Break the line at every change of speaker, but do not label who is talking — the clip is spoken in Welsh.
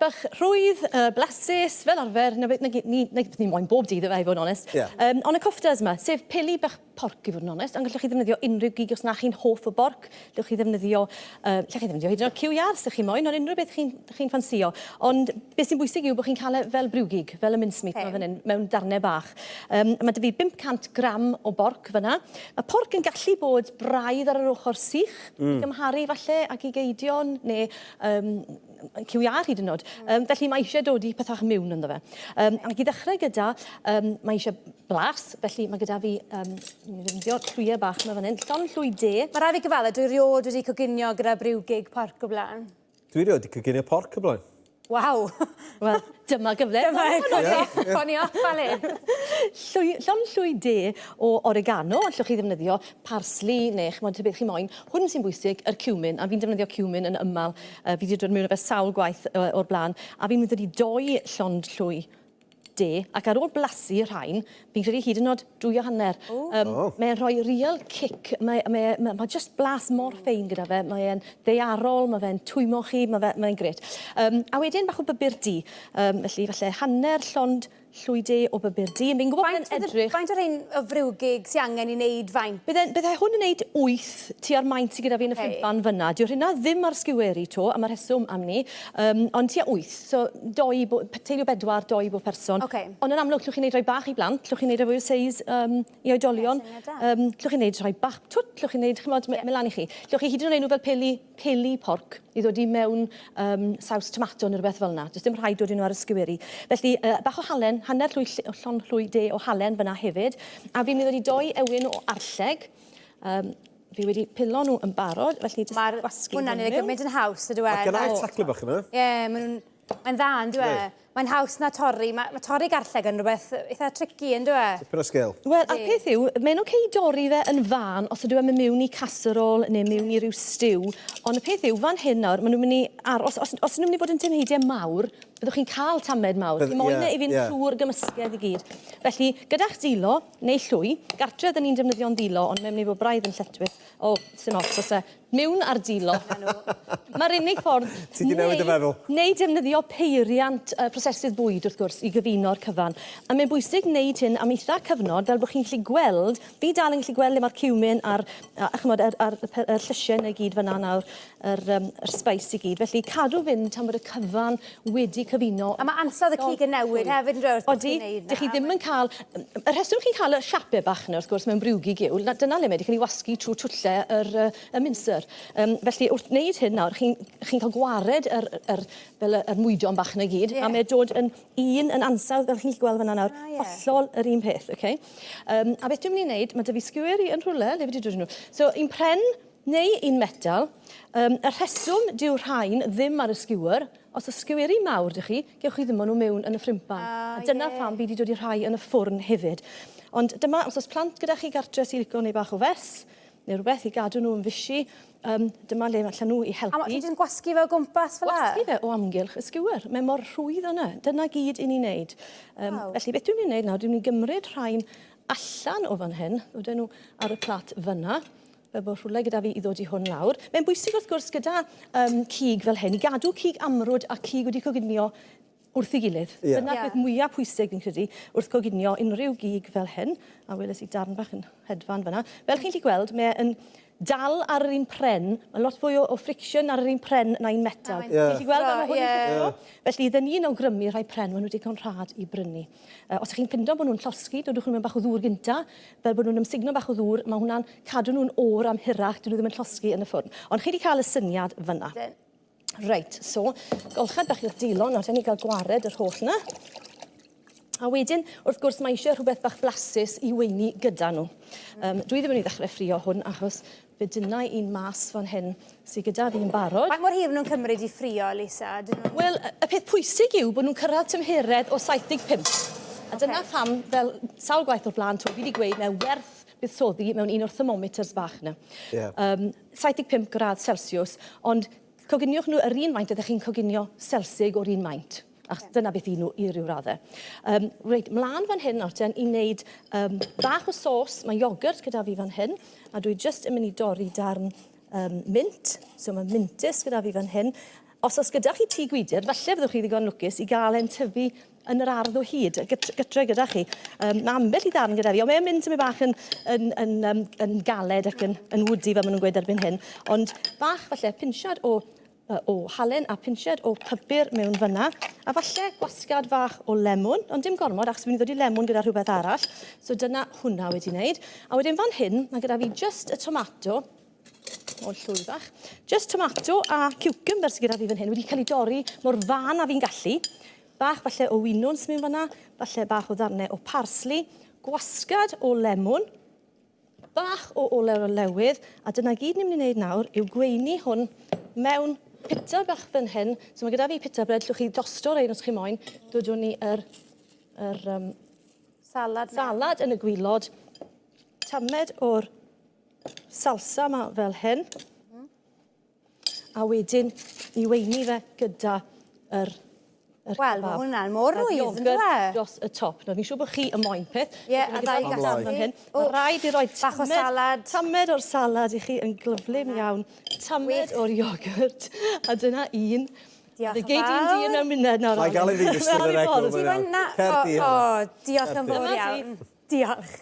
bach rhwydd, blasus, fel arfer, 'na beth, 'na gyd ni, 'na beth ni moyn bob dydd yfe, i fod yn onest.
Ie.
Ond y koftas 'ma, sef peli bach porc i fod yn onest, ond gallwch chi ddefnyddio unrhyw gig os na chi'n hoff o borc, gallwch chi ddefnyddio, gallwch chi ddefnyddio hyd yn oed cyw iâr os ydych chi moyn, ond unrhyw beth chi'n chi ffansïo. Ond beth sy'n bwysig yw bod chi'n cael e fel briwgig, fel y mincemeat okay. fan hyn, mewn darnau bach. Mae 'da fi 500 gram o borc fyna. Mae porc yn gallu bod braidd ar yr ochr sych, i gymharu falle ag i geidion neu cyw iâr hyd yn oed. Felly mae eisiau dod i pethau mewn ynddo fe. Ac i ddechrau gyda, mae eisiau blas, felly mae gyda fi, ni'n ddefnyddio llwyau bach yma fan hyn, llond llwy de.
Mae rhaid fi gyfadde, dwi rioed wedi coginio gyda briwgig porc o blaen.
Dwi rioed wedi coginio porc o blaen.
Waw!
Wel, dyma gyfle.
Dyma gyfle. Ffonio off fel hyn.
Llwy, llond llwy de o oregano, allwch chi ddefnyddio parsley neu ch'mod ta beth chi moyn. Hwn sy'n bwysig, yr cumin, a fi'n defnyddio cumin yn ymal. Fi 'di dod mewn â fe sawl gwaith o'r blaen, a fi'n mynd i doi llond llwy de, ac ar ôl blasu rhain, fi'n credu hyd yn oed 2.5.
Oh.
Mae'n rhoi real kick, mae, mae, mae, mae just blas mor ffein gyda fe, mae'n ddaearol, mae fe'n twymo chi, mae fe, mae'n grêt. A wedyn bach o bybyr du, felly falle hanner llond llwy de o bybyr du. Fi'n gwybod bod e'n edrych...
Faint o rhein o friwgig sy angen i wneud faint?
Bydde, bydde hwn yn wneud 8 tua'r maint sy gyda fi yn y ffriban fyna. Dyw'r hynna ddim ar sgiweri 'to, a mae rheswm am 'ny, ond tua 8. So, dou i bo-, teulu o bedwar, dou i bob person. Ond yn amlwg, llwch chi wneud rhai bach i blant, llwch chi wneud rhai fwy o seis i oedolion.
Syniad da.
Llwch chi wneud rhai bach twt, llwch chi wneud, chimod, mae lan i chi. Llwch chi hyd yn oed wneud nhw fel peli, peli porc i ddod i mewn saws tomato neu rhywbeth fel yna. Does dim rhaid dod i nhw ar y sgiweri. Felly, bach o halen, hanner llwy, llond llwy de o halen fyna hefyd. A fi'n mynd i ddod i doi ewin o arlleg. Fi wedi pilo nhw yn barod, felly jyst
Mae'r
gwasgu
hwnna'n
hwn
ei
mewn.
gymaint yn haws, ydyw e?
Mae gennau taclu bach yna.
Ie, maen nhw'n... Mae'n dda, yn dyw e? Mae'n haws na torri. Mae, mae torri garlleg yn rhywbeth eitha tricky, yn dyw e?
Tipyn o sgil.
Wel, a'r peth yw, mae'n oce i dorri fe yn fân os ydyw e'n mynd mewn i casserole neu mewn i ryw stew, ond y peth yw, fan hyn nawr, maen nhw'n mynd i aros, os, os nhw'n mynd i fod yn tameidiau mawr, byddwch chi'n cael tamed mawr. Chi moyn e i fynd trwy'r gymysgedd i gyd. Felly, gyda'ch dilo, neu llwy, gartre dyn ni'n defnyddio'n ddilo, ond mae'n mynd i fod braidd yn lletchwith. O, sim ots, os e Mewn ar dilo. Mae'r unig ffordd...
Ti 'di newid dy feddwl.
Neu defnyddio peiriant prosesydd bwyd, wrth gwrs, i gyfuno'r cyfan. A mae'n bwysig wneud hyn am eitha cyfnod, fel bod chi'n gallu gweld, fi dal yn gallu gweld le mae'r cumin a'r, a, chymod, yr, ar, y, y llysiau 'na i gyd fan'na nawr, yr, yr spice i gyd. Felly cadw fynd tan bod y cyfan wedi cyfuno.
A mae ansawdd y cig yn newid hefyd yn dyw e wrth bod chi'n
neud 'na. Odi, dych chi ddim yn cael... Y rheswm chi'n cael y siape bach 'na wrth gwrs mewn briwgig yw, dyna le mae 'di cael ei wasgu trwy twlle yr, y mincer. Felly wrth wneud hyn nawr, chi'n chi cael gwared yr, yr, fel y, yr mwydon bach 'na i gyd, a mae dod yn un yn ansawdd, fel chi'n gallu gweld fan'na nawr, hollol yr un peth, okay? A beth dwi'n mynd i wneud, mae 'da fi sgiwer i yn rhywle, le fi 'di dod â nhw? So un pren neu un metal, y rheswm dyw rhain ddim ar y sgiwer, os oes sgiweri mawr 'da chi, gewch chi ddim â nhw mewn yn y ffrimpan. A dyna pham fi 'di dod i rhai yn y ffwrn hefyd. Ond dyma, os oes plant gyda chi gartre sy'n licio neu bach o fess, neu rhywbeth i gadw nhw yn fishi, dyma le allan nhw i helpu.
A ti'n jyst yn gwasgu fe o gwmpas fel 'a?
Gwasgu fe o amgylch y sgiwer. Mae mor rhwydd â 'na. Dyna gyd i ni'n neud. Felly beth dwi'n mynd i wneud nawr, dwi'n mynd i gymryd rhain allan o fan hyn, ddod â nhw ar y plat fyna, fel bod rhywle gyda fi i ddod i hwn lawr. Mae'n bwysig wrth gwrs gyda cig fel hyn, i gadw cig amrwd a cig wedi coginio wrth ei gilydd. Dyna'r peth mwyaf pwysig fi'n credu wrth coginio unrhyw gig fel hyn. A weles i darn bach yn hedfan fyna. Fel chi'n gallu gweld, mae e'n dal ar yr un pren. Mae lot fwy o friction ar yr un pren na un metal. Chi'n gallu gweld fel mae hwn yn llithro? Felly, dyn ni'n awgrymu rhai pren, maen nhw digon rhad i brynu. Os ych chi'n ffindo bod nhw'n llosgi, dodwch nhw mewn bach o ddŵr gynta, fel bod nhw'n ymsugno bach o ddŵr, mae hwnna'n cadw nhw'n oer am hirach, dyn nhw ddim yn llosgi yn y ffwrn. Ond chi wedi cael y syniad fyna. Reit, so, golchad bach i'r dilo nawr, ni gael gwared yr holl na. A wedyn, wrth gwrs, mae eisiau rhywbeth bach blasus i weini gyda nhw. Dwi ddim yn ei ddechrau ffrio hwn achos fe dynna i un mas fan hyn sydd gyda fi'n barod.
Faint mor hir maen nhw'n cymryd i ffrio, Lisa? Dyn nhw'n...
Wel, y peth pwysig yw bod nhw'n cyrraedd tymheredd o 75. A dyna pham, fel sawl gwaith o'r blaen, to, fi wedi gweud, mae werth buddsoddi mewn un o'r thermometers bach yna. 75 gradd Celsius, ond coginiwch nhw yr un faint ydych chi'n coginio selsig o'r un maint. Achos dyna beth y'n nhw i ryw raddau. Reit, mlaen fan hyn nawr ten i wneud bach o sos. Mae iogwrt gyda fi fan hyn, a dwi jyst yn mynd i dorri darn mint. So mae mintys gyda fi fan hyn. Os oes gyda chi tŷ gwydr, falle fyddwch chi ddigon lwcus i gael e'n tyfu yn yr ardd o hyd, gytre gyda chi. Mae ambell i ddarn gyda fi, ond mae'n mynd tymed bach yn, yn, yn, um, yn galed ac yn, yn woody fel maen nhw'n gweud erbyn hyn. Ond bach falle pinsiad o, o halen a pinsiad o pybyr mewn fyna. A falle gwasgad fach o lemwn, ond dim gormod achos fi'n mynd i ddod i lemwn gyda rhywbeth arall. So dyna hwnna wedi wneud. A wedyn fan hyn, mae gyda fi just y tomato, o'r llwy fach. Just tomato a cucumber sydd gyda fi fan hyn, wedi cael ei dorri mor fan a fi'n gallu. Bach falle o winwns mewn fanna, falle bach o ddarnau o parsley, gwasgad o lemwn, bach o olew o lewydd, a dyna gyd ni'n mynd i wneud nawr yw gweini hwn mewn pita bach fan hyn. So mae gyda fi pita bread, llwch chi dosto rein os chi moyn. Dodwn ni yr, yr um,
salad,
salad yn y gwylod, tamed o'r salsa 'ma fel hyn. A wedyn i weini fe gyda yr yr
Wel, mae hwnna'n mor rwydd, yn dwi?
Dros y top. Nawr, fi'n siŵr bod chi yn moyn peth.
Ie, a ddau gasglu.
Fan hyn. Mae rhaid i roi
bach o salad.
Tamed o'r salad i chi yn glyflym iawn. Tamed o'r iogwrt. A dyna un.
Diolch yn fawr.
Gei di'n di mewn muned nawr.
Mae gael ei ddigwyd yn yr egwyl.
O, diolch yn fawr iawn. Diolch.